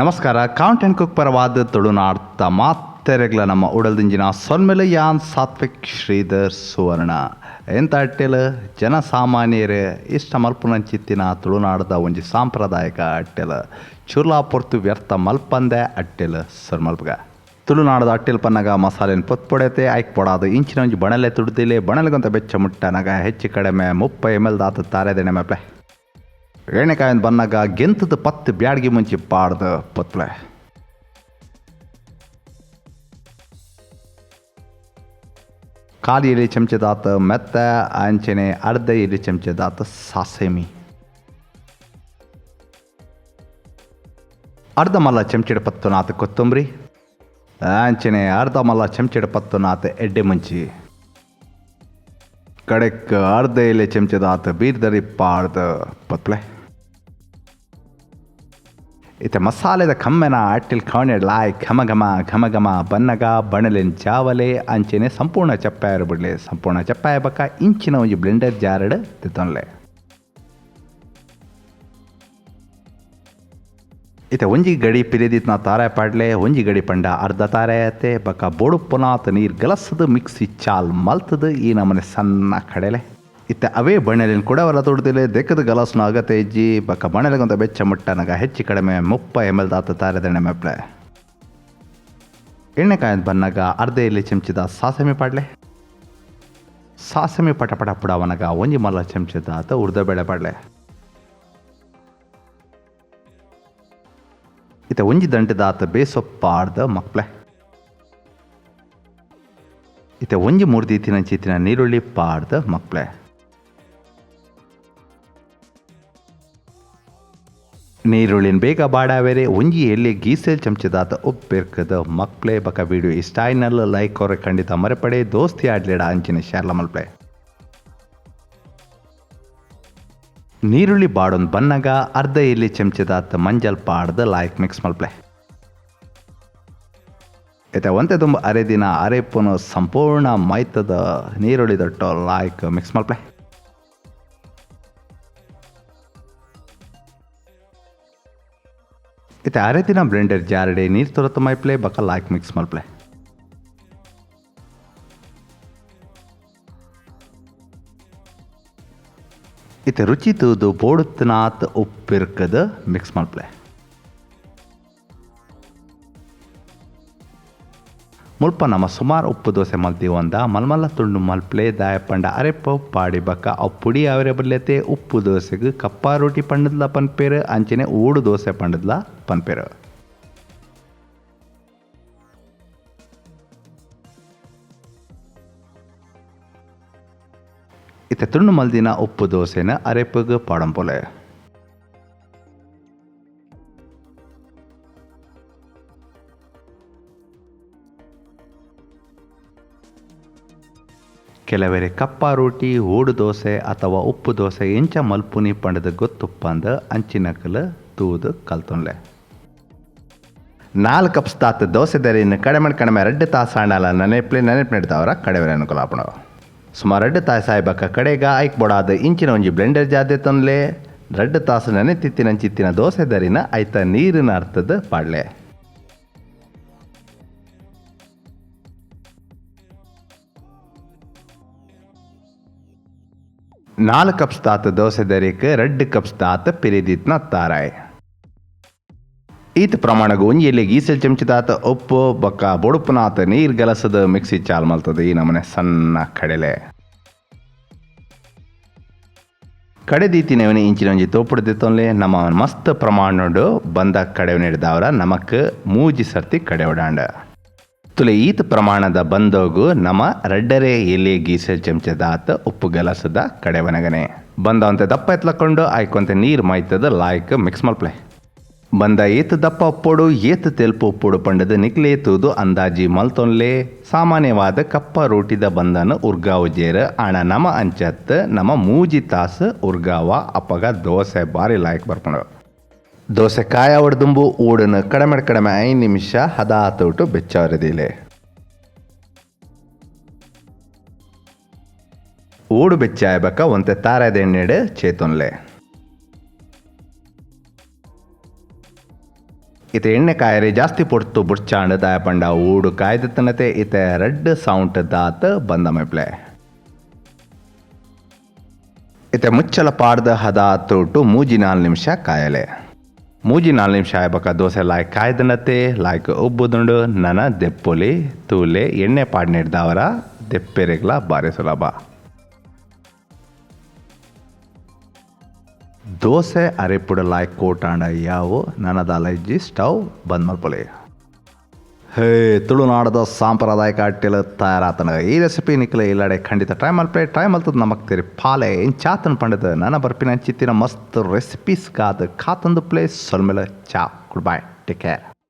ನಮಸ್ಕಾರ, count and cook ಪರವಾದ ತುಳುನಾಡ್ತ ಮಾತೆರೆಗ್ಲ ನಮ್ಮ ಉಡಲ್ದಿಂಜಿನ ಸೊಲ್ಮೆಲು. ಯಾನ್ ಸಾತ್ವಿಕ್ ಶ್ರೀಧರ್ ಸುವರ್ಣ. ಎಂತ ಅಟ್ಟೆಲ್ ಜನಸಾಮಾನ್ಯರು ಇಷ್ಟ ಮಲ್ಪುನಂಚಿತ್ತಿನ ತುಳುನಾಡದ ಒಂಜಿ ಸಾಂಪ್ರದಾಯಿಕ ಅಟ್ಟೆಲ್. ಚುರ್ಲಾ ಪೊರ್ತು ವ್ಯರ್ಥ ಮಲ್ಪಂದೆ ಅಟ್ಟೆಲ್ ಸರ್ ಮಲ್ಪಗ. ತುಳುನಾಡದ ಅಟ್ಟೆಲ್ ಪನ್ನಗ ಮಸಾಲೆನ್ ಪೊತ್ಪೊಡೆತೆ ಐಕ್ ಪೊಡಾದು ಇಂಚಿನ ಒಂಜಿ ಬಣಲೆ ತುಡ್ದಿಲೆ. ಬಣಲೆಗೊಂತ ಬೆಚ್ಚ ಮುಟ್ಟನಗ ಹೆಚ್ಚು ಕಡಿಮೆ 30 ಎಮ್ ಎಲ್ ದಾತ ತಾರೆದೆಣೆ ಮೇಪ್ಲೆ. ಎಣ್ಣೆಕಾಯಿ ಬನ್ನಗ ಗೆಂತದ 10 ಬ್ಯಾಡ್ಗಿ ಮುಂಚಿ ಪಾಡ್ದು ಪೊತ್ಪ್ಲೆ. ಕಾಲು ಎಲೆ ಚಮಚದಾತ ಮೆತ್ತ, ಅಂಚನೆ ಅರ್ಧ ಎಲೆ ಚಮಚದಾತ ಸಾಸೆಮಿ, ಅರ್ಧ ಮಲ್ಲ ಚಮಚದ ಪತ್ತುನಾತ ಕೊತ್ತಂಬರಿ, ಅಂಚನೆ ಅರ್ಧ ಮಲ್ಲ ಚಮಚದ ಪತ್ತುನಾತ ಎಡ್ಡೆ ಮುಂಚಿ, ಕಡೆಕ್ ಅರ್ಧ ಎಲೆ ಚಮಚದಾತ ಬೀರ್ದರಿ ಪಾಡ್ದು ಪತ್ಲೆ. ಇತ್ತೆ ಮಸಾಲೆದ ಕಮ್ಮೆನ ಅಟ್ಟಿಲ್ ಕವಣೆಡ್ ಲಾಯ್ ಘಮ ಘಮ ಘಮ ಘಮ ಬನ್ನಗ ಬಣಲೆನ್ ಚಾವಲೆ, ಅಂಚನೆ ಸಂಪೂರ್ಣ ಚಪ್ಪಾಯರು ಬಿಡ್ಲೆ. ಸಂಪೂರ್ಣ ಚಪ್ಪಾಯ ಬಕ್ಕ ಇಂಚಿನ ಒಂಜಿ ಬ್ಲೆಂಡರ್ ಜಾರಡ್ ತಿತ್ತೊನ್ಲೆ. ಇತ್ತೆ ಒಂಜಿ ಗಡಿ ಪಿರಿದಿತ್ನ ತಾರೆ ಪಾಡ್ಲೆ, ಒಂಜಿ ಗಡಿ ಪಂಡ ಅರ್ಧ ತಾರೆ ಆತೆ. ಬಕ್ಕ ಬೋಡುಪ್ಪುನಾತ್ ನೀರು ಗಲಸದು ಮಿಕ್ಸಿ ಚಾಲ್ ಮಲ್ತದು ಈ ನಮನೆ ಸಣ್ಣ ಕಡೆಲೆ. ಇತ್ತೆ ಅವೇ ಬಣ್ಣಲಿನ ಕುಡವರ ತೊಡ್ದಿಲೆ ದೆಕ್ಕದ ಗಲಸ್ನ ಅಗತ್ಯ ಇಜ್ಜಿ. ಬಕ್ಕ ಬಣ್ಣಲೆಗೊಂತ ಬೆಚ್ಚ ಮುಟ್ಟನಗ ಹೆಚ್ಚು ಕಡಿಮೆ 30 ಎಮ್ ಎಲ್ ದಾತ ತಾರೆದೆಣ್ಣೆ ಮೆಪ್ಲೆ. ಎಣ್ಣೆಕಾಯಂತ ಬನ್ನಗ ಅರ್ಧ ಎಲೆ ಚಮಚದ ಸಾಸಮೆ ಪಾಡ್ಲೆ. ಸಾಸಮೆ ಪಟ ಪಟ ಪುಡವನಗ ಒಂಜಿ ಮಲ್ಲ ಚಮಚದಾತ ಉರ್ದ ಬೇಳೆ ಪಾಡ್ಲೆ. ಇತ್ತೆ ಒಂಜಿ ದಂಟೆದಾತ ಬೇಸೊಪ್ಪಾಡ್ದ ಮಕ್ಲೆ. ಇತ್ತೆ ಒಂಜಿ ಮೂರ್ತಿ ತಿನ ನೀರುಳ್ಳಿ ಪಾಡ್ದ ಮಕ್ಲೆ. ನೀರುಳ್ಳಿನ ಬೇಗ ಬಾಡಾವೆರೆ ಒಂಜಿ ಎಲ್ಲಿ ಗೀಸೆಲ್ ಚಮಚದಾತ ಉಪ್ಪಿರ್ಕದ ಮಕ್ಲೆ. ಬಕ ವಿಡಿಯೋ ಇಷ್ಟ ಆಯ್ನಲ್ಲ ಲೈಕ್ ಅವ್ರೆ ಖಂಡಿತ ಮರೆಪಡೆ. ದೋಸ್ತಿ ಆಡ್ಲೇಡ ಅಂಚಿನ ಶೇರ್ಲ ಮಲ್ಪ್ಲೆ. ನೀರುಳ್ಳಿ ಬಾಡೊಂದು ಬನ್ನಗ ಅರ್ಧ ಎಲ್ಲಿ ಚಮಚದಾತ ಮಂಜಲ್ ಪಾಡ್ದ ಲಾಯ್ಕ್ ಮಿಕ್ಸ್ ಮಲ್ಪ್ಲೆ. ಇತ್ತೆ ಒಂತೆ ತುಂಬ ಅರೆ ದಿನ ಅರೆಪುನು ಸಂಪೂರ್ಣ ಮೈತದ ನೀರುಳ್ಳಿ ದೊಟ್ಟ ಲಾಯ್ಕ್ ಮಿಕ್ಸ್ ಮಲ್ಪ್ಲೆ. ಇತ್ತೆ ಅರೆ ದಿನ ಬ್ಲೆಂಡರ್ ಜಾರಡೆ ನೀರು ತೊರತ ಮೈಪ್ಲೆ, ಬಕ ಲಾಯ್ಕ್ ಮಿಕ್ಸ್ ಮಲ್ಪ್ಲೆ. ಇತ್ತೆ ರುಚಿ ತೂದು ಬೋಡುತ್ತನಾತ್ ಉಪ್ಪಿರ್ಕದ ಮಿಕ್ಸ್ ಮಲ್ಪ್ಲೆ. ಮುಲ್ಪ ನಮ್ಮ ಸುಮಾರು ಉಪ್ಪು ದೋಸೆ ಮಲ್ತೀವಂದ ಮಲ್ಮಲ್ಲ ತುಂಡು ಮಲ್ಪ್ಲೆ. ದಾಯ ಪಂಡ ಅರೆಪ್ಪ ಪಾಡಿ ಬಕ್ಕ ಅವು ಪುಡಿ ಅವರೆ ಬಲ್ಯತೆ. ಉಪ್ಪು ದೋಸೆಗೆ ಕಪ್ಪ ರೋಟಿ ಪಂಡದ್ಲ ಪನ್ಪೇರು, ಅಂಚನೆ ಓಡು ದೋಸೆ ಪಂಡದ್ಲ ಪನ್ಪೇರು. ಇತ್ತೆ ತುಂಡು ಮಲ್ದಿನ ಉಪ್ಪು ದೋಸೆನ ಅರೆಪ್ಪಗೆ ಪಾಡಂಪೊಲೆ. ಕೆಲವರೆ ಕಪ್ಪ ರೋಟಿ, ಓಡು ದೋಸೆ ಅಥವಾ ಉಪ್ಪು ದೋಸೆ ಎಂಚ ಮಲ್ಪುನಿ ಪಂಡದ ಗೊತ್ತುಪ್ಪಂದ ಅಂಚಿನಕಲ ತೂದು ಕಲ್ತೊನ್ಲೆ. 4 ಕಪ್ಸ್ ತಾತ ದೋಸೆ ದರಿನ ಕಡಿಮೆ ಕಡಿಮೆ 2 ತಾಸು ಆಂಡಲ ನೆನೆಪ್ಲೆ ನೆನೆಪ್ನೆಡ್ದವರ ಕಡೆವರೆ ಅನುಕೂಲ ಆಪುಂಡು. ಸುಮಾರು 2 ತಾಸು ಆಯ್ಬಕ್ಕ ಕಡೆಗ ಐಕ್ ಬೊಡಾದ ಇಂಚಿನ ಒಂಜಿ ಬ್ಲೆಂಡರ್ ಜಾದೆ ತೊನ್ಲೆ. 2 ತಾಸು ನೆನೆತಿತ್ತಿನಂಚಿತ್ತಿನ ದೋಸೆ ದರಿನ ಐತ ನೀರಿನ ಅರ್ಥದ ಪಾಡ್ಲೆ. 4 ಕಪ್ಸ್ ತಾತ ದೋಸೆ ದರಿಕ್ 2 ಕಪ್ಸ್ ತಾತ ಪಿರಿದಿತ್ನ ತಾರಾಯ್. ಈತ ಪ್ರಮಾಣಗ ಒಂಜಿ ಎಲ್ಲಿ ಗೀಸೆಲ್ ಚಮಚದಾತ ಉಪ್ಪು ಬಕ್ಕ ಬೊಡುಪುನಾತ ನೀರು ಗಲಸದ ಮಿಕ್ಸಿ ಚಾಲ್ ಮಲ್ತದ ಈ ನಮನೆ ಸಣ್ಣ ಕಡೆಲೆ. ಕಡೆ ದೀತಿನವನಿ ಇಂಚಿನ ಒಂಜಿ ತೋಪುಡು ದಿತ್ತೊನ್ಲೆ. ನಮ್ಮ ಮಸ್ತ್ ಪ್ರಮಾಣಡು ಬಂದ ಕಡೆ ಹಿಡ್ದವರ ನಮಕ್ 3 ಸರ್ತಿ ಕಡೆ ಓಡಾಂಡ. ತುಲೆ ಈತ ಪ್ರಮಾಣದ ಬಂದೋಗು ನಮ್ಮ 2.5 ಎಲೆ ಗೀಸೆಲ್ ಚಮಚದಾತ ಉಪ್ಪು ಗಲಸದ ಕಡೆವನಗನೆ. ಬಂದಂತೆ ದಪ್ಪ ಎತ್ಲಕೊಂಡು ಆಯ್ಕೊಂತೆ ನೀರು ಮೈತದ ಲಾಯ್ಕ್ ಮಿಕ್ಸ್ ಮಲ್ಪ್ಲೆ. ಬಂದ ಏತ್ ದಪ್ಪ ಉಪ್ಪೋಡು ಏತ್ ತೆಲ್ಪು ಉಪ್ಪೋಡು ಪಂಡದ ನಿಕ್ಲೆ ತೂದು ಅಂದಾಜಿ ಮಲ್ತೊನ್ಲೆ. ಸಾಮಾನ್ಯವಾದ ಕಪ್ಪ ರೋಟಿದ ಬಂದನ ಉರ್ಗಾವು ಜೇರ ಆಣ ನಮ ಅಂಚತ್ ನಮ 3 ತಾಸು ಉರ್ಗಾವ. ಅಪ್ಪಗ ದೋಸೆ ಬಾರಿ ಲಾಯ್ಕ್ ಬರ್ಪುಂಡು. ದೋಸೆ ಕಾಯ ಒಡ್ದುಂಬು ಓಡನು ಕಡಿಮೆ ಕಡಿಮೆ 5 ನಿಮಿಷ ಹದಾತೋಟು ಬೆಚ್ಚವರದಿಲೆ. ಓಡು ಬೆಚ್ಚಾಯಬಕ್ಕ ಒಂತೆ ತಾರೆದೆಣ್ಣೆಡು ಚೇತೊನ್ಲೆ. ಇತ್ತೆ ಎಣ್ಣೆ ಕಾಯರೆ ಜಾಸ್ತಿ ಪೊರ್ತು ಬುಡ್ಚಾಂಡ್ ದಾಯ ಪಂಡ ಊಡು ಕಾಯ್ದತನತೆ ಇತ್ತೆ ರಡ್ಡ್ ಸೌಂಟ್ ದಾತ್ ಬಂದ ಮೈಪ್ಲೆ. ಇತ್ತೆ ಮುಚ್ಚಳ ಪಾಡ್ದ ಹದ ತೂಟು ಮೂಜಿ ನಾಲ್ ನಿಮಿಷ ಕಾಯಲೆ. ಮೂಜಿ ನಾಲ್ ನಿಮಿಷ ಆಯ್ಬಕ ದೋಸೆ ಲಾಯ್ಕ್ ಕಾಯ್ದನತೆ ಲಾಯ್ಕ್ ಉಬ್ಬುದುಂಡು. ನನ ದೆಪ್ಪೊಲಿ ತೂಲೆ ಎಣ್ಣೆ ಪಾಡ್ನೆಡ್ದಾವರ ದೆಪ್ಪೆರೆಗ್ಲ ಬಾರಿ ಸುಲಭ. ದೋಸೆ ಅರೆಪುಡ ಲಾಯ್ಕ್ ಕೋಟಾಂಡ ಯಾವು ನನದಾಲ ಇಜ್ಜಿ, ಸ್ಟವ್ ಬಂದ್ ಮಲ್ಪೊಲಿ. ಹೇ ತುಳುನಾಡದ ಸಾಂಪ್ರದಾಯಿಕ ಅಟ್ಟಿಲು ತಯಾರಾತನ. ಈ ರೆಸಿಪಿ ನಿಕ್ಲೆ ಇಲ್ಲಡೆ ಖಂಡಿತ ಟ್ರೈ ಮಲ್ಪೆ. ಟ್ರೈ ಮಲ್ತದ ನಮಕ್ ತೆರಿ ಪಾಲೆ ಎಂಚಾತನ್ ಪಂಡದ. ನನ ಬರ್ಪಿನ ಅಂಚಿತ್ತಿನ ಮಸ್ತ್ ರೆಸಿಪೀಸ್ ಗಾದ್ ಕಾತೊಂದು ಪ್ಲೇಸ್ ಸೊಲ್ಮೆಲ. ಚಾ, ಗುಡ್ ಬೈ, ಟೇಕ್ ಕೇರ್.